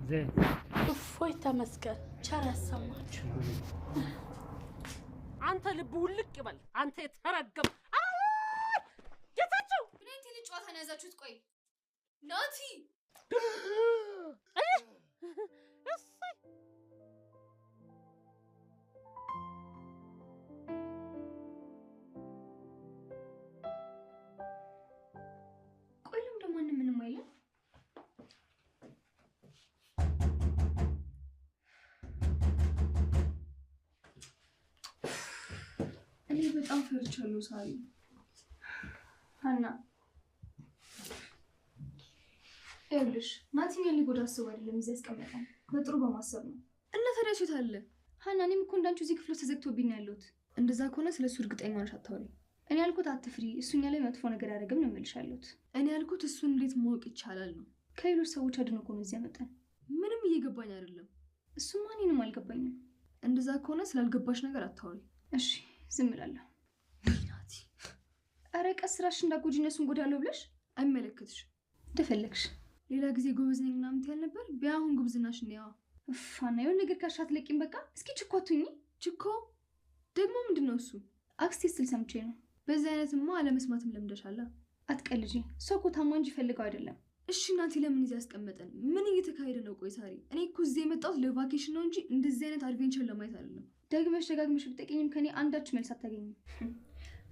እፎይ ተመስገን፣ ቸር ያሰማችሁ። አንተ ልብ ውልቅ ይበል። አንተ የተረገም ጌታቸው፣ ምን አይነት የልጅ ጨዋታ ነው ያዛችሁት? ቆይ ናቲ፣ እሰይ ቆይ ለምን ደግሞ ማንም ምንም አይልም? እኔ በጣም ፈርቻለሁ ሳሪ። ሀና ይኸውልሽ፣ ናቲ እኛን ሊጎዳ አስቦ አይደለም እዚህ ያስቀመጠን፣ በጥሩ በማሰብ ነው። እና ታዲያ እሱ የት አለ? ሀና እኔም እኮ እንዳንቺ እዚህ ክፍል ውስጥ ተዘግቶብኝ ነው ያለሁት። እንደዛ ከሆነ ስለ እሱ እርግጠኛ ሆነሽ አታውሪ። እኔ ያልኩት አትፍሪ፣ እሱ እኛ ላይ መጥፎ ነገር አያደርግም ነው የምልሽ ያለሁት። እኔ ያልኩት እሱን እንዴት ማወቅ ይቻላል ነው። ከሌሎች ሰዎች አድኖ እኮ ነው እዚህ ያመጣን። ምንም እየገባኝ አይደለም። እሱማ እኔንም አልገባኝም። እንደዛ ከሆነ ስላልገባሽ ነገር አታውሪ። እሺ ዝም እላለሁ። ናቲ ኧረ ቀስ ስራሽ እንዳትጎጂ እነሱን ጎዳለሁ ብለሽ አይመለከትሽ። እንደፈለግሽ። ሌላ ጊዜ ጎበዝ ነኝ ምናምን ትያል ነበር። ቢያ አሁን ጉብዝናሽ እንያዋ። እፋና የሆነ ነገር ካልሽ አትለቂም። በቃ እስኪ ችኮ አትሁኚ። ችኮ ደግሞ ምንድን ነው እሱ? አክስቴ ስትል ሰምቼ ነው። በዚህ አይነትማ አለመስማትም ለምደሻላ። አትቀልጂ። እሷ እኮ ታማ እንጂ ፈልገው አይደለም። እሺ እናቴ ለምን እዚህ ያስቀመጠን? ምን እየተካሄደ ነው? ቆይ ሳሪ፣ እኔ እኮ እዚህ የመጣሁት ለ vacation ነው እንጂ እንደዚህ አይነት adventure ለማየት አይደለም። ደግመሽ ደጋግመሽ ብትጠይቂኝም ከኔ አንዳች መልስ አታገኝም።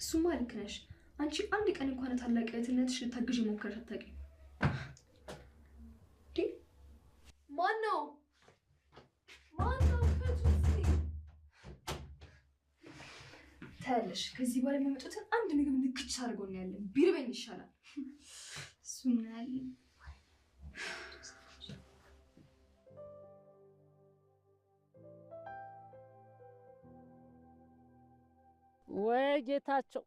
እሱማ ልክ ነሽ። አንቺ አንድ ቀን እንኳን ታላቅ እህትነትሽ ልታግዥ ሞክረሽ አታውቂም። ማን ነው? ማን ነው? ክፈቱ እስኪ። ታያለሽ፣ ከዚህ በኋላ የሚመጡትን አንድ ምግብ ንክች አድርገው እናያለን። ቢርበኝ ይሻላል። እሱ እናያለን። ወይ ጌታቸው፣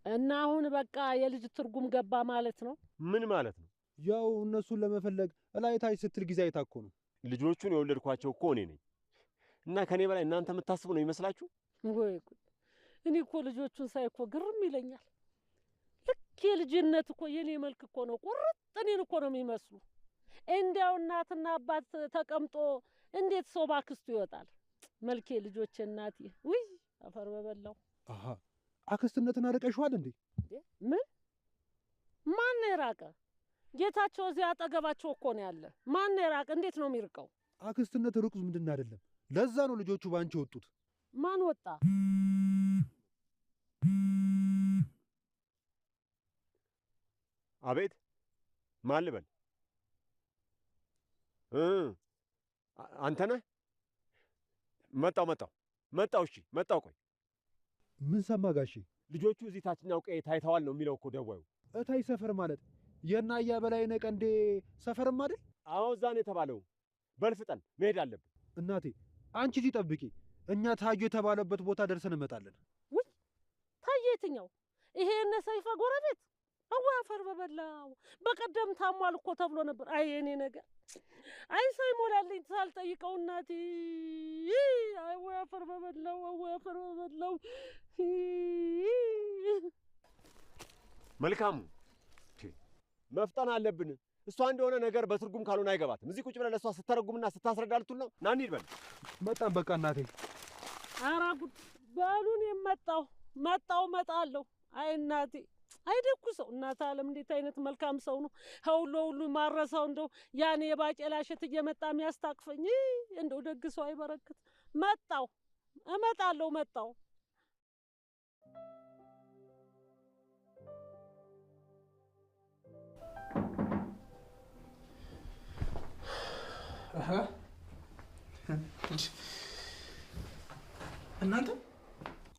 እና አሁን በቃ የልጅ ትርጉም ገባ ማለት ነው። ምን ማለት ነው? ያው እነሱን ለመፈለግ እላይ ታች ስትል ጊዜ አይታ እኮ ነው። ልጆቹን የወለድኳቸው እኮ እኔ ነኝ እና ከኔ በላይ እናንተ የምታስቡ ነው ይመስላችሁ? ወይ ጉድ! እኔ እኮ ልጆቹን ሳይ እኮ ግርም ይለኛል። ልክ የልጅነት እኮ የኔ መልክ እኮ ነው፣ ቁርጥ እኔን እኮ ነው የሚመስሉ። እንዲያው እናትና አባት ተቀምጦ እንዴት ሰው ባክስቱ ይወጣል? መልኬ ልጆቼ፣ እናቴ፣ ውይ አፈር በበላው። አሃ አክስትነትን አርቀሽዋል እንዴ? ምን ማን ነው የራቀ? ጌታቸው እዚያ አጠገባቸው እኮ ነው ያለ። ማን ነው የራቀ? እንዴት ነው የሚርቀው? አክስትነት ሩቅ ዝምድና አይደለም። ለዛ ነው ልጆቹ ባንቺ ወጡት። ማን ወጣ? አቤት፣ ማን ልበል? አንተ ነህ? መጣው መጣው መጣው። እሺ መጣው። ቆይ ምን ሰማ ጋሼ? ልጆቹ እዚህ ታችኛው ቀዬ ታይተዋል ነው የሚለው እኮ ደዋዩ። እታይ ሰፈር ማለት የእነ አያ በላይነህ ቀንዴ ሰፈርም አይደል? አዎ እዛ ነው የተባለው። በል ፍጠን፣ መሄድ አለብን። እናቴ አንቺ እዚህ ጠብቂ፣ እኛ ታዩ የተባለበት ቦታ ደርሰን እንመጣለን። ውይ ታየ የትኛው? ይሄ የእነ ሰይፈ ጎረቤት? እዋ አፈር በበላው። በቀደም ታሟል እኮ ተብሎ ነበር። አይ የኔ ነገር፣ አይ ሰው ይሞላልኝ ሳልጠይቀው እናቴ። አይ ወይ አፈር በበላው፣ ወይ አፈር በበላው። መልካሙ መፍጠን አለብን። እሷ እንደሆነ ነገር በትርጉም ካልሆነ አይገባትም። እዚህ ቁጭ ብለህ ለእሷ ስተረጉምና ስታስረዳ ልትውል ነው። ና እንሂድ በል። መጣን በቃ እናቴ። ኧረ ጉድ በሉን። የመጣው መጣው መጣለሁ። አይ እናቴ፣ አይ ደጉ ሰው እናት አለም እንዴት አይነት መልካም ሰው ነው። ከሁሉ ሁሉ ማረሰው እንደው ያኔ የባቄላ እሸት እየመጣ የሚያስታቅፈኝ እንደው ደግ ሰው አይበረክት። መጣው እመጣለሁ መጣው። እናንተ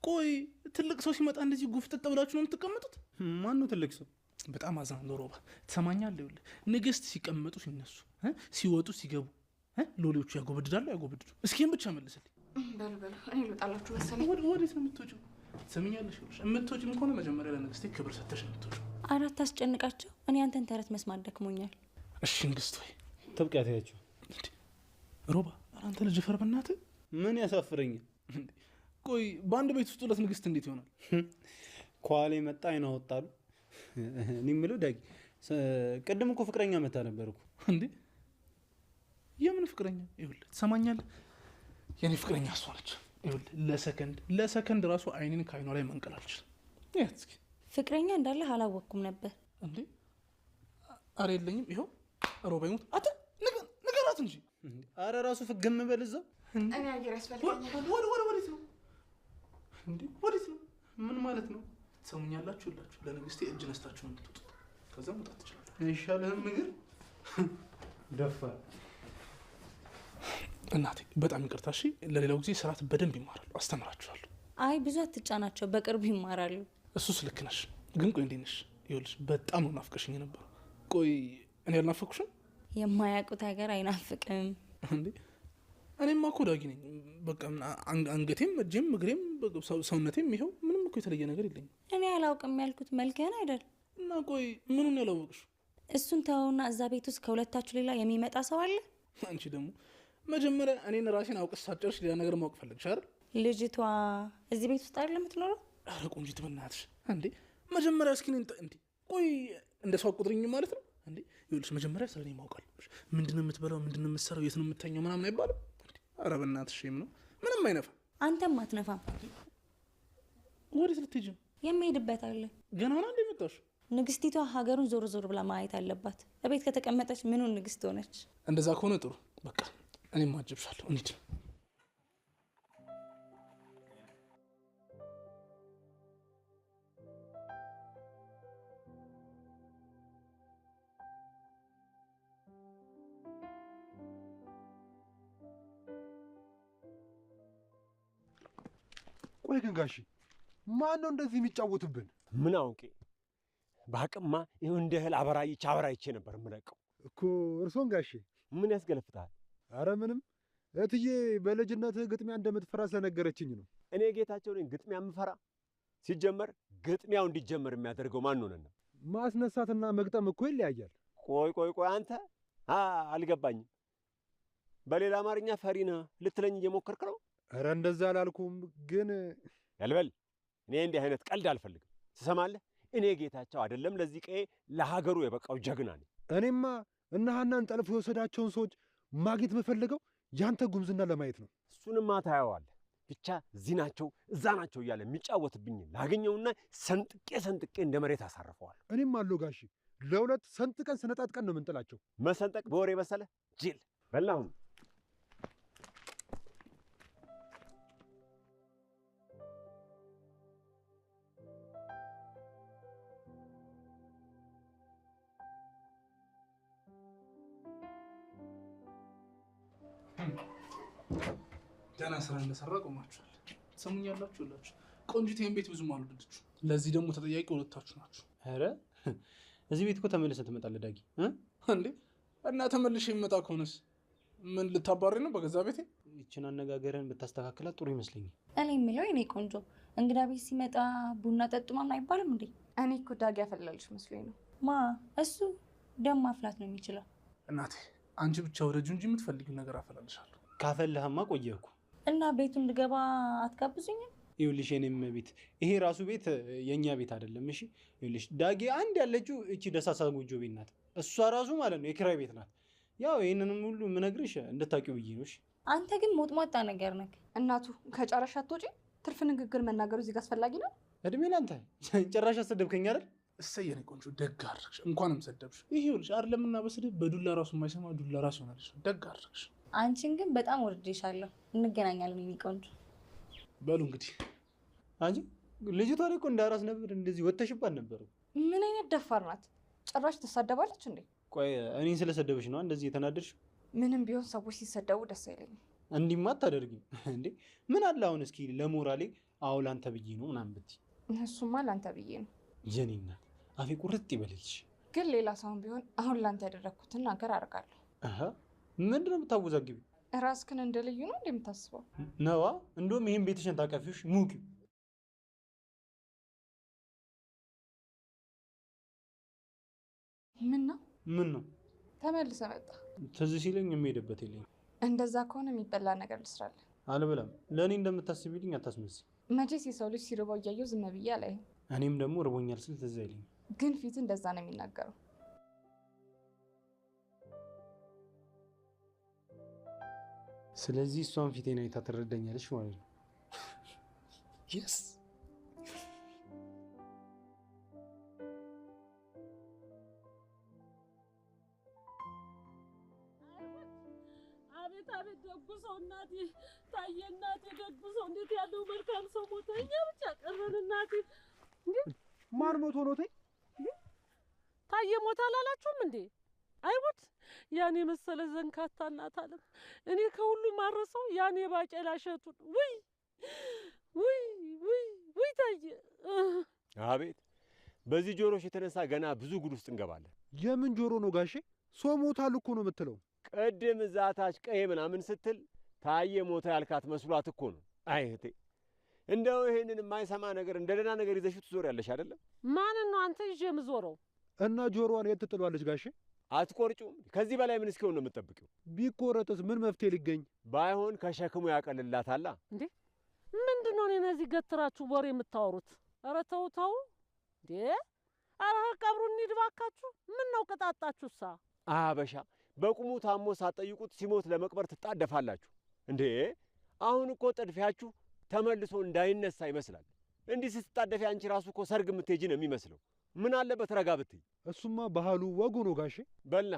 ቆይ ትልቅ ሰው ሲመጣ እንደዚህ ጉፍጥጥ ብላችሁ ነው የምትቀመጡት? ማን ነው ትልቅ ሰው? በጣም አዝናለሁ ሮባ። ትሰማኛለህ? ይኸውልህ ንግስት ሲቀመጡ ሲነሱ፣ ሲወጡ ሲገቡ ሎሌዎቹ ያጎበድዳሉ ያጎበድዱ? እስኪ ብቻ መልስልኝ። በሉ በሉ እኔ ልወጣላችሁ መሰለኝ። ወዴት ነው የምትወጪው? ትሰሚኛለሽ? ይኸውልሽ የምትወጪም ከሆነ መጀመሪያ ለንግስቴ ክብር ሰተሽ ነው የምትወጪው። አራት አስጨንቃቸው። እኔ አንተን ተረት መስማት ደክሞኛል። እሺ ንግስት ሆይ ትብቂያ ታያቸው። ሮባ ኧረ አንተ ልጅ ፈር በእናትህ። ምን ያሳፍረኛል? ቆይ በአንድ ቤት ውስጥ ሁለት ንግስት እንዴት ይሆናል? ከኋላ የመጣ አይን አወጣሉ። እኔ የምለው ዳጊ፣ ቅድም እኮ ፍቅረኛ መታ ነበር እኮ። እንዴ የምን ፍቅረኛ? ይኸውልህ ትሰማኛለህ? የኔ ፍቅረኛ እሷ ነች። ይኸውልህ ለሰከንድ ራሱ አይኔን ከአይኗ ላይ መንቀል አልችልም። ይያት እስኪ። ፍቅረኛ እንዳለህ አላወቅኩም ነበር። እንዴ አረ የለኝም። ይኸው ሮባ ይሙት። አንተ ንገራት እንጂ። አረ ራሱ ፍግም በል እዛው። እኔ አየር ያስፈልገኛል። ወዴት ነው እንዴ? ወዴት ነው? ምን ማለት ነው? ትሰሙኛላችሁ? ሁላችሁ ለንግስቴ እጅ ነስታችሁ ነው የምትወጡት። ከዛ መውጣት ትችላላችሁ። አይሻልህም? እግር ደፋር። እናቴ በጣም ይቅርታ እሺ። ለሌላው ጊዜ ስርዓት በደንብ ይማራሉ፣ አስተምራችኋለሁ። አይ ብዙ አትጫናቸው፣ በቅርቡ ይማራሉ። እሱስ ልክ ነሽ። ግን ቆይ እንዴት ነሽ? ይኸውልሽ በጣም ነው ናፍቀሽኝ የነበረው። ቆይ እኔ አልናፈኩሽም? የማያውቁት ሀገር አይናፍቅም እንዴ? እኔማ እኮ ዳጊ ነኝ። በቃ አንገቴም እጄም እግሬም ሰውነቴም ይኸው ምንም እኮ የተለየ ነገር የለኝም። እኔ አላውቅም ያልኩት መልክህን አይደል? እና ቆይ ምኑን ያላወቅሽው? እሱን ተውና እዛ ቤት ውስጥ ከሁለታችሁ ሌላ የሚመጣ ሰው አለ? አንቺ ደግሞ መጀመሪያ እኔን ራሴን አውቅሽ ሳትጨርሽ ሌላ ነገር ማወቅ ፈለግሽ አይደል? ልጅቷ እዚህ ቤት ውስጥ አይደል የምትኖረው? ኧረ ቆንጂት በእናትሽ እንዴ! መጀመሪያ እስኪ እኔን እንዴ ቆይ እንደ ሰው አትቆጥሪኝም ማለት ነው እንዴ? ይኸውልሽ መጀመሪያ ስለ እኔ ማወቅ አለብሽ። ምንድነው የምትበላው? ምንድነው የምትሰራው? የት ነው የምተኛው? ምናምን አይባልም። ኧረ በእናትሽ shame ነው። ምንም አይነፋም። አንተም አትነፋም። ወዴት ልትሄጂ ነው? የምሄድበት አለ። ገና ነው እንዴ የመጣሽው? ንግስቲቷ ሀገሩን ዞር ዞር ብላ ማየት አለባት። እቤት ከተቀመጠች ምኑን ንግስት ሆነች? እንደዛ ከሆነ ጥሩ። በቃ እኔም አጅብሻለሁ። እንሂድ። ቆይ ግን ጋሺ ማን ነው እንደዚህ የሚጫወትብን? ምን አውቄ በአቅማ ይኸው እንደ እህል አበራይቼ አበራይቼ ነበር የምለቀው እኮ። እርሶን ጋሺ ምን ያስገለፍታል? አረ ምንም፣ እትዬ በልጅነትህ ግጥሚያ እንደምትፈራ ስለነገረችኝ ነው። እኔ ጌታቸው ነኝ ግጥሚያ የምፈራ? ሲጀመር ግጥሚያው እንዲጀመር የሚያደርገው ማን ሆነና? ማስነሳትና መግጠም እኮ ይለያያል። ቆይ ቆይ ቆይ አንተ አልገባኝም። በሌላ አማርኛ ፈሪ ነህ ልትለኝ እየሞከርክ ነው? ኧረ እንደዛ አላልኩም፣ ግን ያልበል እኔ እንዲህ አይነት ቀልድ አልፈልግም። ትሰማለህ? እኔ ጌታቸው አይደለም ለዚህ ቀዬ ለሀገሩ የበቃው ጀግና ነኝ። እኔማ እነ ሀናን ጠልፎ የወሰዳቸውን ሰዎች ማግኘት የምፈልገው ያንተ ጉምዝና ለማየት ነው። እሱንማ ታየዋለህ። ብቻ እዚህ ናቸው እዛ ናቸው እያለ የሚጫወትብኝ ላገኘውና ሰንጥቄ ሰንጥቄ እንደ መሬት አሳርፈዋለሁ። እኔም አለው ጋሺ፣ ለሁለት ሰንጥቀን ሰነጣጥቀን ነው የምንጥላቸው። መሰንጠቅ በወሬ በሰለ ጅል በላሁን። ደህና ስራ እንደሰራ ቆማችኋል። ትሰሙኛላችሁ? ሁላችሁ ቆንጂት ይሄን ቤት ብዙም አልወደደችው። ለዚህ ደግሞ ተጠያቂ ሁለታችሁ ናችሁ። ኧረ እዚህ ቤት እኮ ተመልሰህ ትመጣለህ ዳጊ። እንዴ እና ተመልሼ የምመጣ ከሆነስ ምን ልታባሪ ነው በገዛ ቤቴ? ይችን አነጋገርህን ብታስተካክላት ጥሩ ይመስለኛል። እኔ የምለው የኔ ቆንጆ እንግዳ ቤት ሲመጣ ቡና ጠጡ ምናምን አይባልም እንዴ? እኔ እኮ ዳጊ ያፈላልሽ መስሎኝ ነው። ማ እሱ ደም ማፍላት ነው የሚችለው። እናቴ አንቺ ብቻ ወደጁ እንጂ የምትፈልጊው ነገር አፈላልሻለሁ። ካፈልህማ ቆየህ እኮ። እና ቤቱ እንድገባ አትጋብዙኝም? ይኸውልሽ የኔም ቤት ይሄ ራሱ ቤት የኛ ቤት አይደለም። እሺ ይኸውልሽ ዳጊ አንድ ያለችው እቺ ደሳሳ ጎጆ ቤት ናት። እሷ ራሱ ማለት ነው የኪራይ ቤት ናት። ያው ይሄንንም ሁሉ የምነግርሽ እንድታውቂው ብዬ ነው። እሺ አንተ ግን ሞጥሟጣ ነገር ነህ። እናቱ ከጨረሻ አትወጪ። ትርፍ ንግግር መናገሩ እዚህ ጋር አስፈላጊ ነው? እድሜ ላንተ። ጭራሽ አሰደብከኝ አይደል? እሰይ የኔ ቆንጆ ደግ አደረግሽ። እንኳንም ሰደብሽ። ይሄ ይኸውልሽ አይደለምና በስድብ በዱላ ራሱ የማይሰማ ዱላ ራሱ ይሆናልሽ። ደግ አደረግሽ። አንቺን ግን በጣም ወድጄሻለሁ። እንገናኛለን የኔ ቆንጆ። በሉ እንግዲህ። አንቺ ልጅቷ እኮ እንደ አራስ ነበር እንደዚህ ወተሽባት ነበር። ምን አይነት ደፋር ናት! ጭራሽ ትሳደባለች እንዴ? ቆይ እኔን ስለሰደበሽ ነው እንደዚህ የተናደድሽው? ምንም ቢሆን ሰዎች ሲሰደቡ ደስ አይለኝም። እንዲማ አታደርጊም እንዴ? ምን አለ አሁን እስኪ ለሞራሌ አዎ ላንተ ብዬ ነው ምናምን ብትይ። እሱማ ላንተ ብዬ ነው። የኔ እናት አፌ ቁርጥ ይበልልሽ። ግን ሌላ ሰውም ቢሆን አሁን ላንተ ያደረግኩትን ነገር አደርጋለሁ። አሃ ምንድን ነው የምታወዛግቢው? ራስክን እንደ ልዩ ነው እንዴ የምታስበው? ነዋ። እንደውም ይሄን ቤትሽን ታቀፊውሽ ሙቂው። ምን ነው ምን ነው ተመልሰ መጣ? ትዝ ሲለኝ የምሄድበት የለኝም። እንደዛ ከሆነ የሚበላ ነገር ልስራለህ። አልበላም። ለእኔ እንደምታስቢልኝ አታስመስይ። መቼስ የሰው ልጅ ሲርበው እያየሁ ዝም ብዬ አላይም። እኔም ደግሞ እርቦኛል ስል ትዝ አይለኝም። ግን ፊት እንደዛ ነው የሚናገረው። ስለዚህ እሷን ፊቴን አይታ ትረዳኛለች ማለት ነው። Yes. አቤት አቤት፣ ደጉ ሰው እናቴ ታየ፣ እናቴ ደጉ ሰው እንዴት ያለው መልካም ሰው ሞተ። እኛ ብቻ ቀረን እናቴ። ማን ሞቶ ነው? ተይ ታየ ሞተ አላላችሁም እንዴ? አይወት ያን የመሰለ ዘንካታ እናት አለም። እኔ ከሁሉ ማረሰው ያን የባቄላ እሸቱን። ውይ ውይ ውይ ውይ ታየ። አቤት፣ በዚህ ጆሮሽ የተነሳ ገና ብዙ ጉድ ውስጥ እንገባለን። የምን ጆሮ ነው ጋሼ? ሰው ሞታል እኮ ነው የምትለው። ቅድም እዛ ታች ቀዬ ምናምን ስትል ታየ ሞተ ያልካት መስሏት እኮ ነው። አይ እህቴ፣ እንደው ይሄንን የማይሰማ ነገር እንደ ደህና ነገር ይዘሽው ትዞሪያለሽ አይደለም? ማንን ነው አንተ ይዤ የምዞረው? እና ጆሮዋን የት ትጥሏለች ጋሼ? አትቆርጩም? ከዚህ በላይ ምን እስኪሆን ነው የምትጠብቂው? ቢቆረጥስ ምን መፍትሄ ሊገኝ? ባይሆን ከሸክሙ ያቀልላታላ። እንዴ ምንድን ነው እኔን እዚህ ገትራችሁ ወሬ የምታወሩት? ኧረ ተው ተው እንዴ! ኧረ ቀብሩ እንሂድ እባካችሁ። ምን ነው ቅጣጣችሁሳ? አበሻ በቁሙ ታሞ ሳትጠይቁት ሲሞት ለመቅበር ትጣደፋላችሁ እንዴ? አሁን እኮ ጥድፊያችሁ ተመልሶ እንዳይነሳ ይመስላል። እንዲህ ስትጣደፊ አንቺ ራሱ እኮ ሰርግ የምትሄጂ ነው የሚመስለው። ምን አለበት ረጋ ብትይ። እሱማ ባህሉ ወጉ ነው ጋሼ። በልና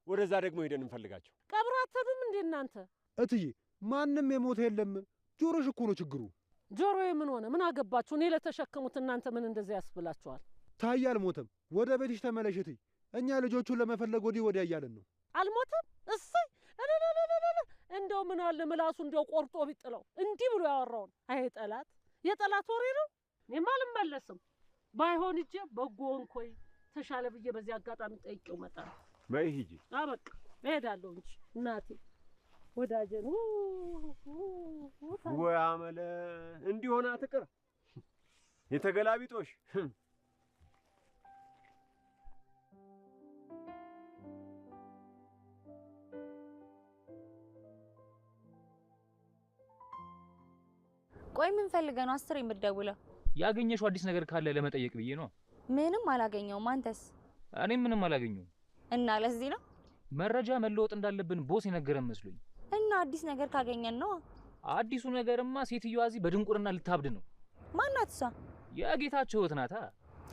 ወደዛ ደግሞ ሄደን እንፈልጋቸው። ቀብር አትሄዱም እንዴ እናንተ? እትዬ ማንም የሞተ የለም። ጆሮሽ እኮ ነው ችግሩ። ጆሮዬ ምን ሆነ? ምን አገባችሁ? እኔ ለተሸከሙት እናንተ ምን እንደዚህ ያስብላችኋል? ታዬ አልሞተም። ወደ ቤትሽ ተመለሽ እትዬ። እኛ ልጆቹን ለመፈለግ ወዲህ ወዲያ እያለን ነው። አልሞተም? እሰይ! እለለለለለ! እንደው ምን አለ ምላሱ እንደው ቆርጦ ቢጥለው እንዲህ ብሎ ያወራውን። አይ ጠላት፣ የጠላት ወሬ ነው። እኔማ አልመለስም። ባይሆን እጄ በጎ እንኮይ ተሻለ ብዬ በዚህ አጋጣሚ ጠይቄው እመጣለሁ። በይ ሂጂ። አበቃ እሄዳለሁ እንጂ እናቴ ወዳጄን። ወይ አመለ እንዲሆን አትቅር የተገላቢጦሽ። ቆይ ምን ፈልገህ ነው አስር የምትደውለው? ያገኘሽው አዲስ ነገር ካለ ለመጠየቅ ብዬ ነው። ምንም አላገኘውም። አንተስ? እኔም ምንም አላገኘውም። እና ለዚህ ነው መረጃ መለወጥ እንዳለብን ቦስ የነገረን መስሎኝ። እና አዲስ ነገር ካገኘን ነው። አዲሱ ነገርማ ሴትዮዋ እዚህ በድንቁርና ልታብድ ነው። ማናት እሷ? የጌታቸው እህት ናታ።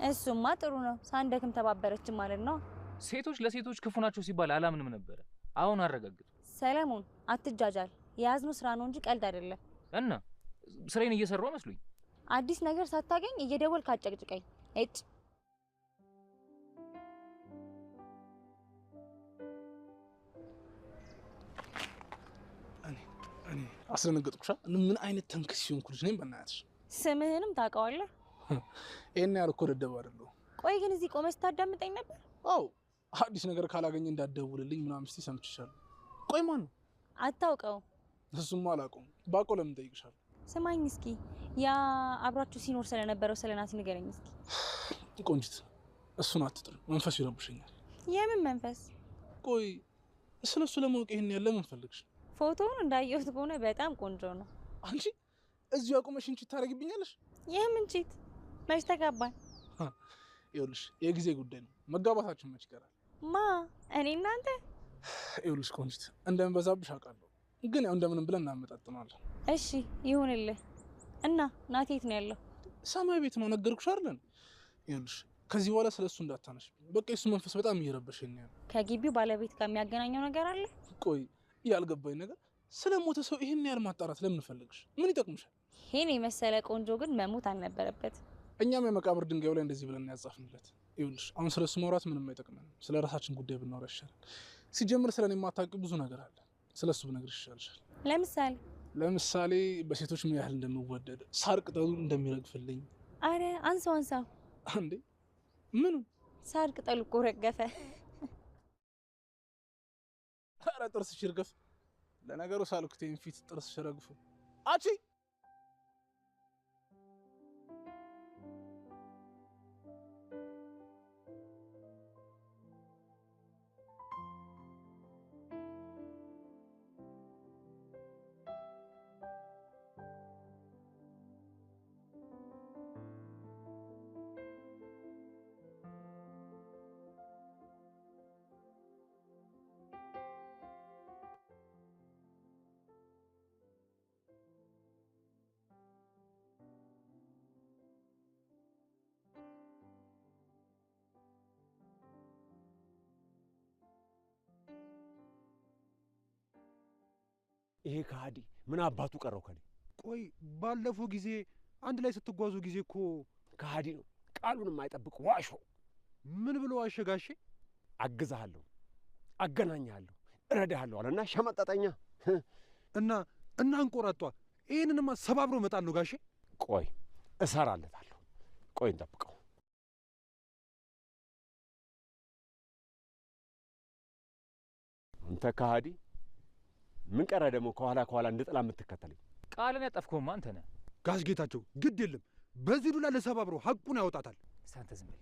እሱማ ጥሩ ነው፣ ሳንደክም ተባበረችን ማለት ነው። ሴቶች ለሴቶች ክፉ ናቸው ሲባል አላምንም ነበረ። አሁን አረጋግጥ። ሰለሞን አትጃጃል። የያዝነው ስራ ነው እንጂ ቀልድ አይደለም። እና ስራዬን እየሰራሁ መስሎኝ። አዲስ ነገር ሳታገኝ እየደወልክ አጨቅጭቀኝ። እጭ እኔ አስደነገጥኩሻ። ምን አይነት ተንክስ ሲሆንኩ ልጅ ነኝ በእናትሽ። ስምህንም ታውቀዋለህ? ይሄን ያህል እኮ ደደብ አይደለሁም። ቆይ ግን እዚህ ቆመህ ስታዳምጠኝ ነበር? አዎ፣ አዲስ ነገር ካላገኘ እንዳትደውልልኝ ምናምን ስትይ ሰምቼሻለሁ። ቆይ ማን ነው? አታውቀውም? እሱማ አላውቀውም። ባውቀው ለምን እጠይቅሻለሁ? ስማኝ እስኪ፣ ያ አብራችሁ ሲኖር ስለነበረው ስለ ናቲ ንገረኝ እስኪ። ቆንጂት፣ እሱን አትጥሪ፣ መንፈሱ ይረብሸኛል። የምን መንፈስ? ቆይ ስለ እሱ ለማወቅ ይሄን ያለ ምን ፈልግሽ? ፎቶውን እንዳየሁት ከሆነ በጣም ቆንጆ ነው። አንቺ እዚሁ አቁመሽ cheat ታደርጊብኛለሽ? የምን cheat? መች ተጋባን? ይኸውልሽ የጊዜ ጉዳይ ነው። መጋባታችን መች ይቀራል? ማ እኔ እናንተ? ይኸውልሽ ቆንጂት፣ እንደምበዛብሽ አውቃለሁ፣ ግን ያው እንደምንም ብለን እናመጣጥነዋለን። እሺ ይሁንልህ። እና ናቲ የት ነው ያለው? ሰማይ ቤት ነው፣ ነገርኩሽ አይደል? ይኸውልሽ ከዚህ በኋላ ስለ እሱ እንዳታነሽብኝ። በቃ የሱ መንፈስ በጣም እየረበሸኝ ነው። ከግቢው ባለቤት ጋር የሚያገናኘው ነገር አለ? ቆይ ያልገባኝ ነገር ስለ ሞተ ሰው ይሄን ያህል ማጣራት ለምን ፈልግሽ? ምን ይጠቅምሻል? ይሄን የመሰለ ቆንጆ ግን መሞት አልነበረበት። እኛም የመቃብር ድንጋዩ ላይ እንደዚህ ብለን ያጻፍንለት። ይኸውልሽ አሁን ስለ እሱ ማውራት ምንም አይጠቅመንም። ስለ ራሳችን ጉዳይ ብናወራ ይሻላል። ሲጀምር ስለ እኔ የማታውቂው ብዙ ነገር አለ። ስለ እሱ ብነግርሽ ይሻልሻል። ለምሳሌ? ለምሳሌ በሴቶች ምን ያህል እንደምወደድ፣ ሳር ቅጠሉ እንደሚረግፍልኝ። አረ አንሳው አንሳው። እንዴ ምኑ? ሳር ቅጠሉ እኮ ረገፈ። ኧረ ጥርስሽ ይርገፍ። ለነገሩ ሳልኩቴን ፊት ጥርስሽ ረግፎ። አቺ ይሄ ከሃዲ ምን አባቱ ቀረው ከኔ? ቆይ ባለፈው ጊዜ አንድ ላይ ስትጓዙ ጊዜ እኮ ከሃዲ ነው፣ ቃሉን የማይጠብቅ ዋሾ። ምን ብሎ ዋሸ ጋሼ? አግዝሃለሁ፣ አገናኝሃለሁ፣ እረዳሃለሁ አለና ሸመጠጠኛ። እና እና አንቆራጧ ይሄንንማ ሰባብሮ መጣል ነው ጋሼ። ቆይ እሰራለታለሁ። ቆይ እንጠብቀው። አንተ ከሃዲ ምን ቀረ ደግሞ ከኋላ ከኋላ እንደ ጥላ የምትከተለኝ? ቃልን ያጠፍከውማ አንተ ነህ። ጋሽ ጌታቸው ግድ የለም በዚህ ዱላ ለሰባብሮ ሐቁን ያወጣታል። እስኪ አንተ ዝም በል።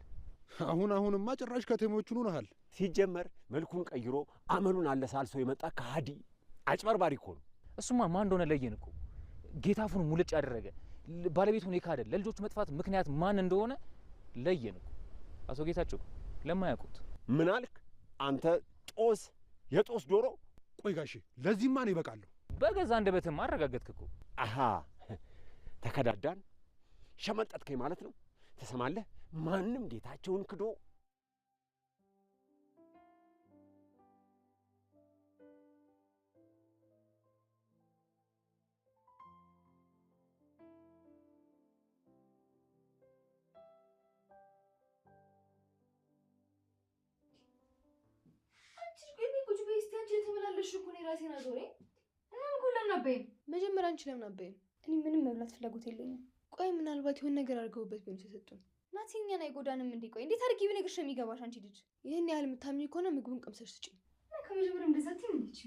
አሁን አሁንማ ጭራሽ ከተሞቹን ሆነሃል። ሲጀመር መልኩን ቀይሮ አመሉን አለሳልሶ የመጣ ከሃዲ አጭበርባሪ እኮ ነው። እሱማ ማን እንደሆነ ለየን እኮ። ጌታፉን ሙልጭ ያደረገ ባለቤቱን የካደ ለልጆቹ መጥፋት ምክንያት ማን እንደሆነ ለየን እኮ። አቶ ጌታቸው ለማያውቁት ምን አልክ አንተ? ጦስ የጦስ ዶሮ። ቆይ ጋሼ ለዚህማ ነው ይበቃለሁ። በገዛ አንደበትህማ አረጋገጥክ እኮ። አሃ ተከዳዳን፣ ሸመጠጥከኝ ማለት ነው። ትሰማለህ? ማንም ጌታቸውን ክዶ የተመላለሽ እኮ ነው የራሴን አዞሬ እና ምግቡን ለምን አበይም? መጀመሪያ አንቺ ለምን አበይም? እኔ ምንም መብላት ፍላጎት የለኝም። ቆይ ምናልባት የሆነ ነገር አድርገውበት ቢሆን የሰጡን ናቲ እኛን አይጎዳንም እንዴ? ቆይ እንዴት አድርጌ ብነግርሽ ነው የሚገባሽ? አንቺ ልጅ ይህን ያህል የምታምኚ ከሆነ ምግቡን ቀምሰሽ ስጪኝ። እና ከመጀመሪያው እንደዛ አትይም እንዴ?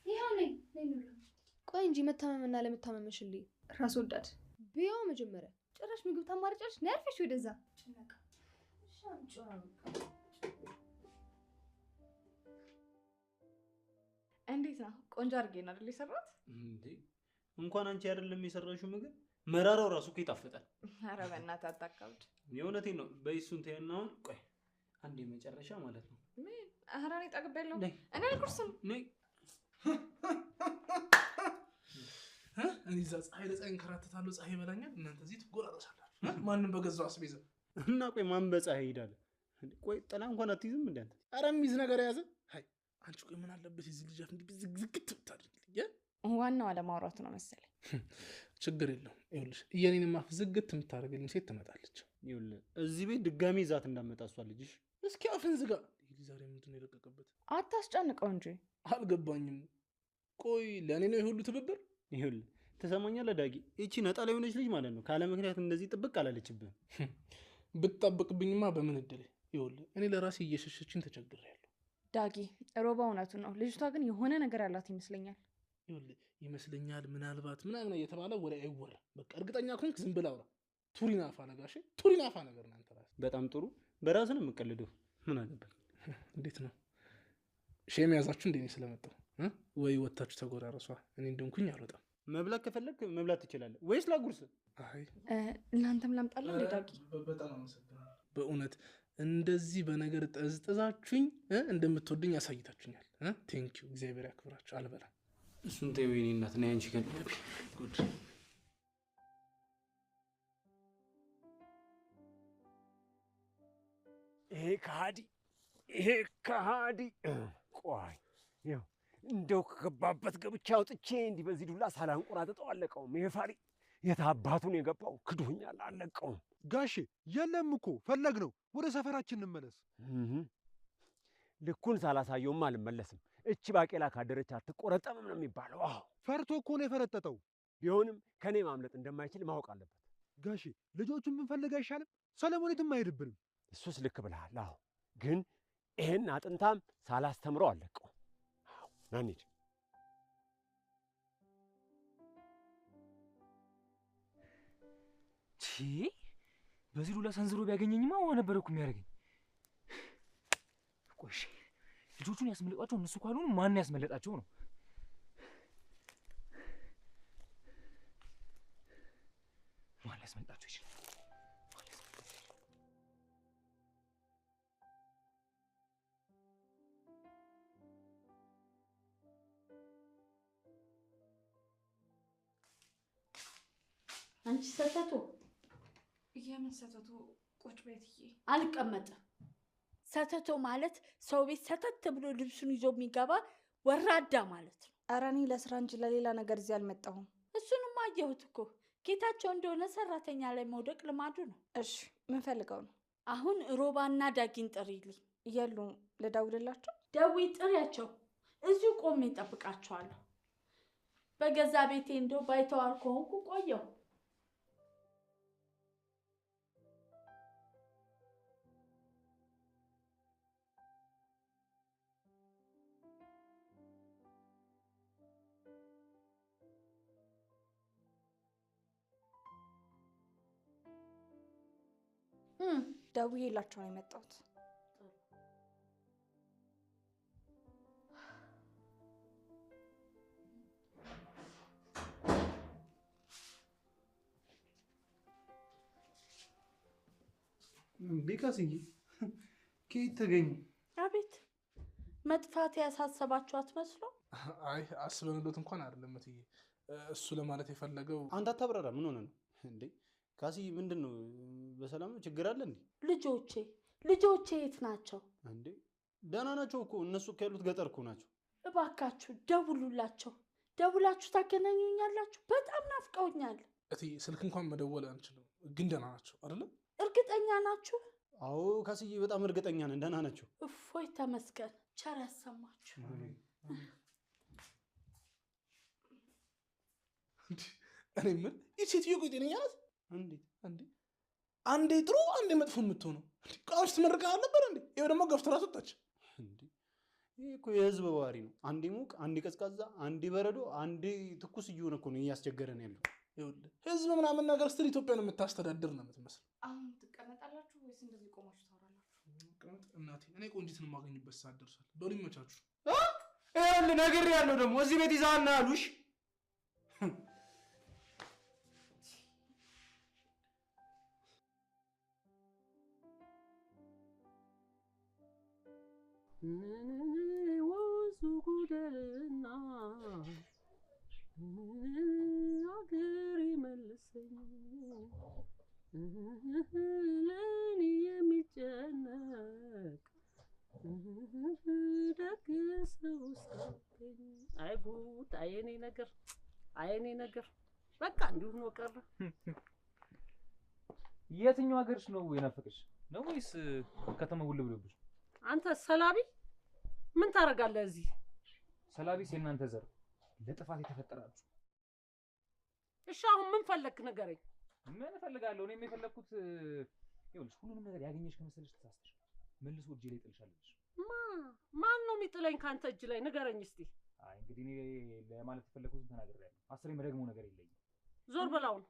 ይኸው ነይ ነይ እንብላ። ቆይ እንጂ መታመምና ለመታመምሽልኝ ራስ ወዳድ ብያው መጀመሪያ ጭራሽ ምግብ ታማርጫለሽ። ነይ አርፈሽ ወደዛ ጭነቃ። እሺ አምጪው። እንዴት ነው? ቆንጆ አድርጌ ነው አይደል የሰራሁት? እንዴ እንኳን አንቺ አይደለም የሰራሽው ምግብ መራራው ራሱ እኮ ይጣፍጣል። ኧረ በእናትህ አታካብድ። የእውነቴን ነው። በይ እሱን ተይና አሁን ቆይ አንዴ መጨረሻ ማለት ነው። ምን? ኧረ እኔ ጠግቤያለሁ። እኔ አልኩርስም። ነይ። እኔ እዛ ፀሐይ ለፀሐይ እንከራተታለሁ፣ ፀሐይ ይበላኛል። እናንተ እዚህ ትጎራረሳላችሁ። ማንም በገዛው አስቤዛ እና ቆይ ማን በፀሐይ ይሄዳል? ቆይ ጥላ እንኳን አትይዝም እንዴ አንተ? ኧረ የሚይዝ ነገር የያዘ አንቺ ቆይ ምን አለበት የዚህ ልጅ አፍ እንዲህ ዝግዝግት ብታደርግልኝ? ዋናው አለማውራቱ ነው መሰለኝ። ችግር የለውም። ይኸውልሽ የኔንም አፍ ዝግት የምታደርግልኝ ሴት ትመጣለች። ይኸውልህ እዚህ ቤት ድጋሚ ይዛት እንዳመጣ እሷ ልጅሽ። እስኪ አፍን ዝጋ። ይህ ዛሬ ምንድን ነው የለቀቀበት? አታስጨንቀው እንጂ። አልገባኝም። ቆይ ለእኔ ነው የሁሉ ትብብር? ይኸውልህ ትሰማኛለህ ዳጊ፣ ይቺ ነጠላ የሆነች ልጅ ማለት ነው ካለ ምክንያት እንደዚህ ጥብቅ አላለችብህም። ብትጠብቅብኝማ በምን እድሌ። ይኸውልህ እኔ ለራሴ እየሸሸችኝ ተቸግሬያለሁ። ዳጊ ሮባ እውነቱን ነው። ልጅቷ ግን የሆነ ነገር ያላት ይመስለኛል። ይኸውልህ ይመስለኛል፣ ምናልባት ምናምን እየተባለ ወሬ አይወራም። በቃ እርግጠኛ ከሆንክ ዝም ብለህ አውራ። ቱሪናፋ ነጋሽ፣ ቱሪናፋ ነገር ነው አንተ ራስህ። በጣም ጥሩ። በራስህ ነው የምቀልደው። ምን አገባኝ። እንዴት ነው shame ያዛችሁ እንዴ? እኔ ስለመጣሁ ወይ ወታችሁ ተጎራረሷ። እኔ እንደሆንኩኝ አልወጣም። መብላት ከፈለክ መብላት ትችላለህ፣ ወይስ ላጉርስ? አይ ለአንተም ላምጣልህ እንዴ ዳጊ? በጣም አመሰግናለሁ በእውነት እንደዚህ በነገር ጠዝጥዛችሁኝ እንደምትወዱኝ አሳይታችሁኛል። Thank you፣ እግዚአብሔር ያክብራችሁ። አልበላም። እሱን ተይው የእኔ እናት። ነይ አንቺ ከእኔ ጋር ጉድ። ይሄ ከሃዲ ይሄ ከሃዲ። ቆይ ይኸው እንደው ከገባበት ገብቼ አውጥቼ እንዲህ በዚህ ዱላ ሳላንቆራጥጠው አለቀውም። ይሄ ፋሪ የት አባቱን የገባው ክዶኛል፣ አለቀውም። ጋሼ የለም እኮ ፈለግ ነው። ወደ ሰፈራችን እንመለስ። ልኩን ሳላሳየውም አልመለስም። እቺ ባቄላ ካደረች አትቆረጠምም ነው የሚባለው። አዎ ፈርቶ እኮ ነው የፈረጠጠው። ቢሆንም ከኔ ማምለጥ እንደማይችል ማወቅ አለበት። ጋሼ ልጆቹን ብንፈልግ አይሻልም? ሰለሞን የትም አይሄድብንም። እሱስ ልክ ብለሃል። አዎ ግን ይሄን አጥንታም ሳላስተምረው አለቀው። አዎ ና እንሂድ። በዚህ ዱላ ሰንዝሮ ቢያገኘኝማ ውሃ ነበር እኮ የሚያደርገኝ። ቆይ ልጆቹን ያስመለጧቸው እነሱ ካልሆኑ ማን ያስመለጣቸው ነው? ማን ሊያስመልጣቸው ይችላል? አንቺ ሰተቶ። የምን ሰተቶ? ቁጭ በይ። አልቀመጥም። ሰተቶ ማለት ሰው ቤት ሰተት ብሎ ልብሱን ይዞ የሚገባ ወራዳ ማለት ነው። ኧረ እኔ ለስራ እንጂ ለሌላ ነገር እዚህ አልመጣሁም። እሱንማ አየሁት እኮ ጌታቸው እንደሆነ ሰራተኛ ላይ መውደቅ ልማዱ ነው። እሺ ምን ፈልገው ነው? አሁን ሮባና ዳጊን ጥሪልኝ። የሉም። ልደውልላቸው? ደውይ፣ ጥሪያቸው። እዚሁ ቆሜ እጠብቃቸዋለሁ። በገዛ ቤቴ እንደው ባይተዋር ከሆንኩ ቆየሁ። ደውዬላቸው ነው የመጣሁት። እንዴ ካስዬ፣ ከየት ተገኘ? አቤት መጥፋት ያሳሰባችሁ አትመስሎ? አይ አስበንሎት እንኳን አይደለም እትዬ። እሱ ለማለት የፈለገው አንተ አታብራራ። ምን ሆነ ነው እንዴ? ካስዬ ምንድን ነው? በሰላም ነው? ችግር አለ እንዴ? ልጆቼ ልጆቼ የት ናቸው እንዴ? ደህና ናቸው እኮ እነሱ እኮ ያሉት ገጠር እኮ ናቸው። እባካችሁ ደውሉላቸው። ደውላችሁ ታገናኙኛላችሁ። በጣም ናፍቀውኛል። እትዬ ስልክ እንኳን መደወል አንችልም፣ ግን ደህና ናቸው አይደለም? እርግጠኛ ናችሁ? አዎ ካስዬ፣ በጣም እርግጠኛ ነን፣ ደህና ናቸው። እፎይ ተመስገን። ቸር ያሰማችሁ። እኔ የምልህ ይህች ሴትዮ ቆይ ጤነኛ ናት? እንዴት እንዴ? አንዴ ጥሩ አንዴ መጥፎ የምትሆነው ቃዎች ትመርቃ አልነበር እንዴ? ይኸው ደግሞ ገፍትራ አስወጣች። ይህ እኮ የህዝብ ባህሪ ነው። አንዴ ሙቅ፣ አንዴ ቀዝቃዛ፣ አንዴ በረዶ፣ አንዴ ትኩስ እየሆነ እኮ ነው እያስቸገረን ያለው። ይኸውልህ ህዝብ ምናምን ነገር ስትል ኢትዮጵያን የምታስተዳድር ነው የምትመስለው። አሁን ትቀመጣላችሁ ወይስ እንደዚህ ቆማችሁ ታወራላችሁ? ቀመጥ እናቴ፣ እኔ ቆንጂትን የማገኝበት ሰዓት ደርሷል። በሉ ይመቻችሁ። ይኸውልህ ነግሬሃለሁ፣ ደግሞ እዚህ ቤት ይዘሃልና አሉሽ። ወንዙ ጉደልና አገር መልሰኝ ለኔ የሚጨነቅ ደግ ሰው ሳገኝ። አይ ጉድ! አይ የኔ ነገር፣ አይ የኔ ነገር፣ በቃ እንዲሁ ሆኖ ቀረ። የትኛው ሀገርሽ ነው የናፈቀሽ ነው ወይስ ከተማ ውል ብሎብሽ? አንተ ሰላቢ ምን ታደርጋለህ እዚህ? ሰላቢስ የእናንተ ዘር ለጥፋት የተፈጠራችሁ። እሺ አሁን ምን ፈለግክ ንገረኝ። ምን እፈልጋለሁ? እኔም የፈለግኩት ይኸውልሽ፣ ሁሉንም ነገር ያገኘሽ ከመሰለሽ ተሳስተሽ መልሶ እጄ ላይ ጥልሻለሽ። ማን ነው የሚጥለኝ ከአንተ እጅ ላይ ንገረኝ እስቲ። አይ እንግዲህ እኔ ለማለት የፈለግኩትን ተናግሬያለሁ። አስሬ የምደግመው ነገር የለኝም። ዞር በል አሁን፣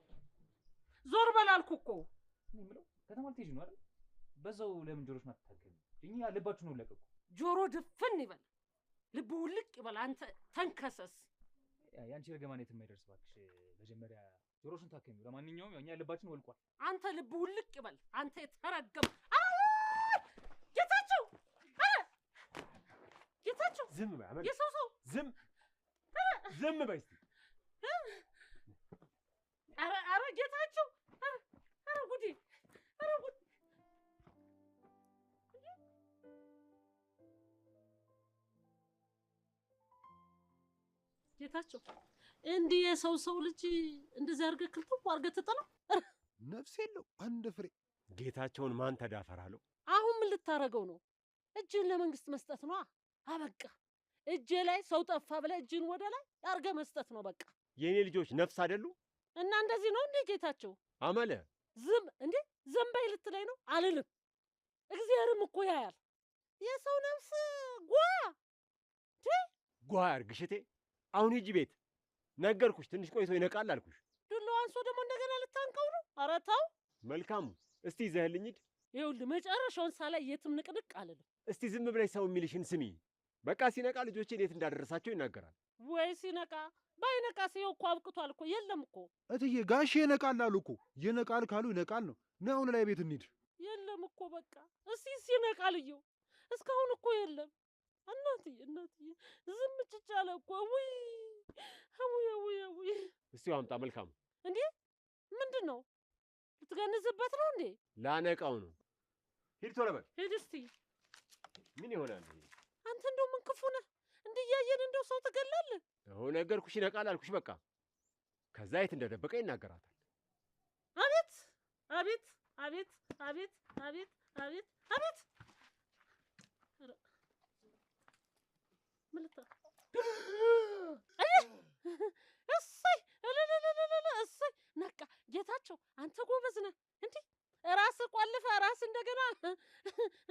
ዞር በል አልኩህ እኮ። እኔ የምለው ከተማ ልትሄጂ ነው አይደል? በዛው ለምን ጆሮሽን አትታከሚም? እኛ ልባችሁ ነው ለቀቁ። ጆሮ ድፍን ይበል፣ ልብ ውልቅ ይበል። አንተ ተንከሰስ። ያንቺ እርግማን የትም አይደርስ እባክሽ። መጀመሪያ ጆሮሽን ታከሚው። ለማንኛውም እኛ ልባችን ወልቋል። አንተ ልብ ውልቅ ይበል። አንተ የተረገም ጌታቸው፣ ጌታቸው ዝም በይ አመል፣ የሰው ሰው ዝም ዝም በይ እስቲ። ኧረ ኧረ ጌታቸው፣ ኧረ ጉዴ፣ ኧረ ጉዴ። ጌታቸው እንዲህ የሰው ሰው ልጅ እንደዚህ አድርገህ ክልትው አድርገህ ትጥለው? ነፍስ የለው አንድ ፍሬ። ጌታቸውን ማን ተዳፈራለሁ? አሁን ምን ልታረገው ነው? እጅህን ለመንግስት መስጠት ነው። አበቃ። እጄ ላይ ሰው ጠፋ ብለህ እጅህን ወደ ላይ አድርገህ መስጠት ነው በቃ። የእኔ ልጆች ነፍስ አይደሉ? እና እንደዚህ ነው እንዴ ጌታቸው? አመለ ዝም እንዴ ዝም በይ ልትለኝ ነው? አልልም። እግዚአብሔርም እኮ ያያል። የሰው ነፍስ ጓ ጓ ያርግሽ እቴ። አሁን ሂጂ ቤት። ነገርኩሽ፣ ትንሽ ቆይቶ ይነቃል አልኩሽ። ዱላው አንሶ ደግሞ እንደገና ልታንቀው ነው? ኧረ ተው። መልካሙ፣ እስቲ ይዘህልኝ ሂድ። ይኸውልህ መጨረሻውን ሳላይ የትም ንቅንቅ አልልም። እስቲ ዝም ብለሽ ሰው የሚልሽን ስሚ። በቃ ሲነቃ ልጆቼን የት እንዳደረሳቸው ይናገራል። ወይ ሲነቃ ባይነቃ ሲየው እኮ አብቅቷል እኮ። የለም እኮ እትዬ፣ ጋሼ ይነቃል አሉ እኮ። ይነቃል ካሉ ይነቃል ነው። ና አሁን ላይ ቤት እንሂድ። የለም እኮ በቃ እስቲ ሲነቃ ልየው። እስካሁን እኮ የለም። እናትዬ እናትዬ ዝም ጭጭ አለ እኮ። ውይ ውይ ውይ ውይ። እስቲ አምጣ። መልካሙ፣ እንዴ ምንድን ነው? ልትገንዝበት ነው እንዴ? ላነቃው ነው። ሂድ ቶሎ በል። ሂድ እስቲ። ምን ይሆናል? አንተ እንደው ምን ክፉ ነህ! እንዲህ እያየን እንደው ሰው ትገላለህ? ይኸው ነገርኩሽ፣ ይነቃል አልኩሽ። በቃ ከዛ የት እንደደበቀ ይናገራታል። አቤት አቤት አቤት አቤት አቤት አቤት አቤት! ምን እሰይ እሰይ! ነቃ ጌታቸው፣ አንተ ጎበዝ ነህ። እንዴ ራስህ ቆልፈህ ራስህ እንደገና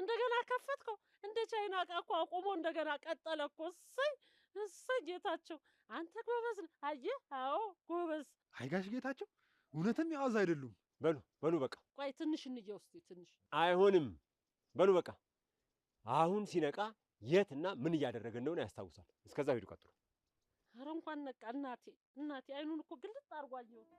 እንደገና ከፈትከው። እንደ ቻይና ዕቃ እኮ አቁሞ እንደገና ቀጠለ እኮ። እሰይ እሰይ ጌታቸው፣ አንተ ጎበዝ ነህ። አየህ? አዎ ጎበዝ። አይ ጋሽ ጌታቸው እውነትም የዋዛ አይደሉም። በሉ በሉ በቃ ቆይ ትንሽ እንየው እስኪ ትንሽ። አይሆንም። በሉ በቃ አሁን ሲነቃ የትና ምን እያደረገ እንደሆነ ያስታውሳል። እስከዛ ሂዱ ቀጥሉ። ኧረ እንኳን ነቃ እናቴ፣ እናቴ አይኑን እኮ ግልጥ አድርጎ አየሁት።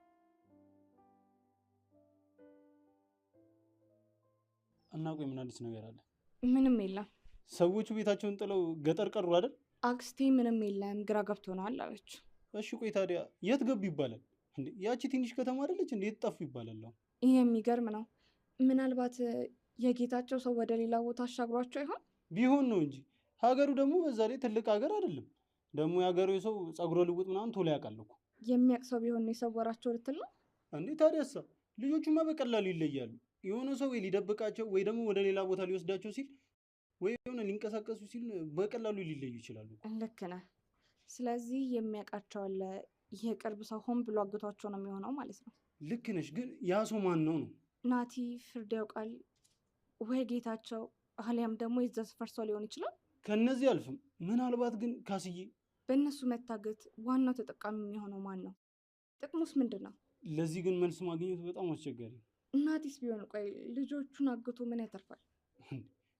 እና ቆይ ምን አዲስ ነገር አለ? ምንም የለም። ሰዎቹ ቤታቸውን ጥለው ገጠር ቀሩ አይደል? አክስቴ ምንም የለም ግራ ገብቶናል አለች። እሺ ቆይ ታዲያ የት ገቡ ይባላል እንዴ? ያቺ ትንሽ ከተማ አይደለች እንዴ? የት ጠፉ ይባላል? አሁን ይህ የሚገርም ነው። ምናልባት የጌታቸው ሰው ወደ ሌላ ቦታ አሻግሯቸው ይሆን? ቢሆን ነው እንጂ ሀገሩ ደግሞ በዛ ላይ ትልቅ ሀገር አይደለም። ደግሞ የሀገሩ ሰው ጸጉረ ልውጥ ምናምን ቶሎ ያውቃል እኮ። የሚያውቅ ሰው ቢሆን ነው የሰወራቸው ልትል ነው እንዴ? ታዲያሳ ልጆቹማ በቀላሉ ይለያሉ። የሆነ ሰው ወይ ሊደብቃቸው ወይ ደግሞ ወደ ሌላ ቦታ ሊወስዳቸው ሲል ወይ የሆነ ሊንቀሳቀሱ ሲል በቀላሉ ሊለዩ ይችላሉ። ልክ ነህ። ስለዚህ የሚያውቃቸው አለ። የቅርብ ሰው ሆን ብሎ አግቷቸው ነው የሚሆነው ማለት ነው። ልክ ነሽ። ግን ያ ሰው ማን ነው ነው? ናቲ ፍርድ ያውቃል ወይ ጌታቸው፣ አሊያም ደግሞ የዛ ሰፈር ሰው ሊሆን ይችላል። ከነዚህ አልፍም። ምናልባት ግን ካስዬ፣ በእነሱ መታገት ዋናው ተጠቃሚ የሚሆነው ማን ነው? ጥቅሙስ ምንድን ነው? ለዚህ ግን መልስ ማግኘቱ በጣም አስቸጋሪ ነው። ናቲስ ቢሆን ቆይ ልጆቹን አግቶ ምን ያተርፋል?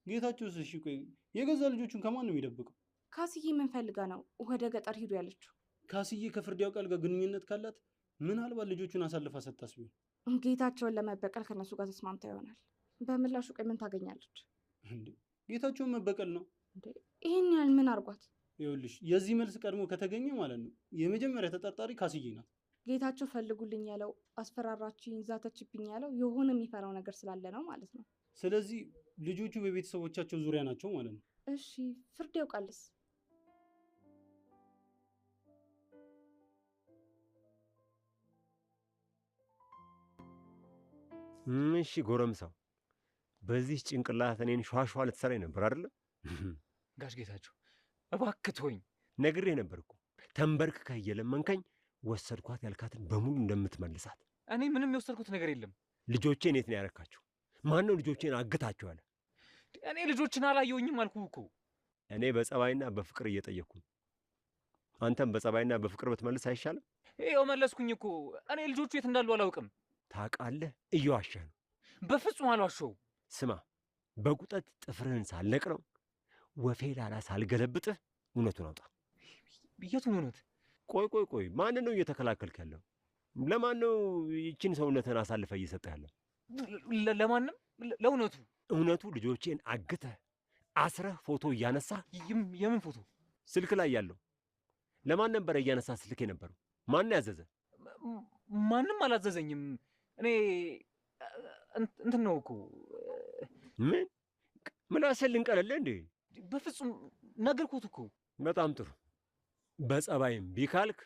ጌታቸውስ? እሺ ቆይ የገዛ ልጆቹን ከማን ነው የሚደብቀው? ካስዬ ምን ፈልጋ ነው ወደ ገጠር ሂዱ ያለችው? ካስዬ ከፍርድ ያውቃል ጋር ግንኙነት ካላት ምናልባት ልጆቹን አሳልፋ ሰጥታስ ቢሆን ጌታቸውን ለመበቀል ከነሱ ጋር ተስማምታ ይሆናል። በምላሹ ቆይ ምን ታገኛለች? እንዴ ጌታቸውን መበቀል ነው እንዴ? ይሄን ያህል ምን አርጓት? ይኸውልሽ የዚህ መልስ ቀድሞ ከተገኘ ማለት ነው የመጀመሪያ ተጠርጣሪ ካስዬ ናት። ጌታቸው ፈልጉልኝ ያለው አስፈራራችኝ፣ ዛተችብኝ ያለው የሆነ የሚፈራው ነገር ስላለ ነው ማለት ነው። ስለዚህ ልጆቹ በቤተሰቦቻቸው ዙሪያ ናቸው ማለት ነው። እሺ ፍርድ ያውቃልስ? እሺ ጎረምሳው፣ በዚህ ጭንቅላት እኔን ሿሿ ልትሰራኝ ነበር አይደለ? ጋሽ ጌታቸው እባክህ ተወኝ። ነግሬህ ነበር እኮ ተንበርክከህ እየለመንከኝ ወሰድኳት ያልካትን በሙሉ እንደምትመልሳት። እኔ ምንም የወሰድኩት ነገር የለም። ልጆቼን የት ነው ያረካቸው? ማን ነው ልጆቼን አግታቸው ያለ? እኔ ልጆችን አላየሁኝም አልኩህ እኮ። እኔ በጸባይና በፍቅር እየጠየቅኩ አንተም በጸባይና በፍቅር ብትመልስ አይሻልም? ይኸው መለስኩኝ እኮ። እኔ ልጆቹ የት እንዳሉ አላውቅም። ታውቃለህ፣ እየዋሸህ ነው። በፍጹም አልዋሸሁም። ስማ፣ በቁጠት ጥፍርህን ሳልነቅለው ወፌ ላላ ሳልገለብጥህ እውነቱን አውጣ። የቱን እውነት? ቆይ ቆይ ቆይ፣ ማንን ነው እየተከላከልክ ያለው? ለማን ነው ይችን ሰውነትህን አሳልፈህ እየሰጠህ ያለው? ለማንም፣ ለእውነቱ። እውነቱ ልጆቼን አግተህ አስረህ ፎቶ እያነሳህ። የምን ፎቶ? ስልክ ላይ ያለው። ለማን ነበረ እያነሳ ስልክ የነበረው? ማን ያዘዘ? ማንም አላዘዘኝም። እኔ እንትን ነው እኮ። ምን ምላስህን ልንቀልልህ እንዴ? በፍጹም ነገርኩት እኮ። በጣም ጥሩ። በጸባይም ቢካልክ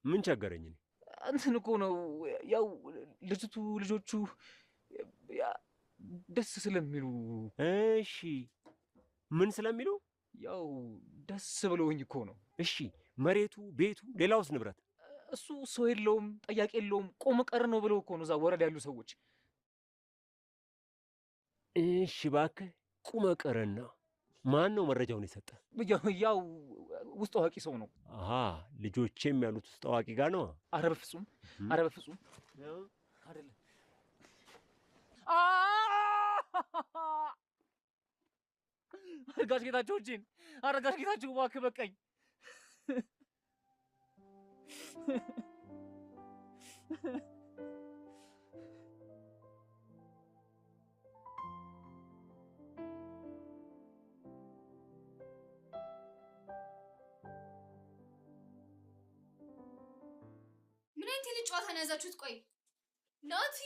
ምን ቸገረኝ? እኔ እንትን እኮ ነው ያው ልጅቱ ልጆቹ ደስ ስለሚሉ። እሺ ምን ስለሚሉ? ያው ደስ ብለውኝ እኮ ነው። እሺ መሬቱ፣ ቤቱ፣ ሌላውስ ንብረት? እሱ ሰው የለውም፣ ጠያቂ የለውም፣ ቆሞ ቀር ነው ብለው እኮ ነው እዛ ወረዳ ያሉ ሰዎች። እሺ እባክህ ቁመ ቀርና ማን ነው መረጃውን የሰጠ? ያው ውስጥ አዋቂ ሰው ነው። አሃ ልጆቼም ያሉት ውስጥ አዋቂ ጋር ነው። ኧረ በፍጹም ኧረ በፍጹም አይደለም። ጋሽ ጌታቸው እጄን! ኧረ ጋሽ ጌታቸው እባክህ በቃኝ። ምን አይነት የልጅ ጨዋታ ነው ያዛችሁት? ቆይ ናቲ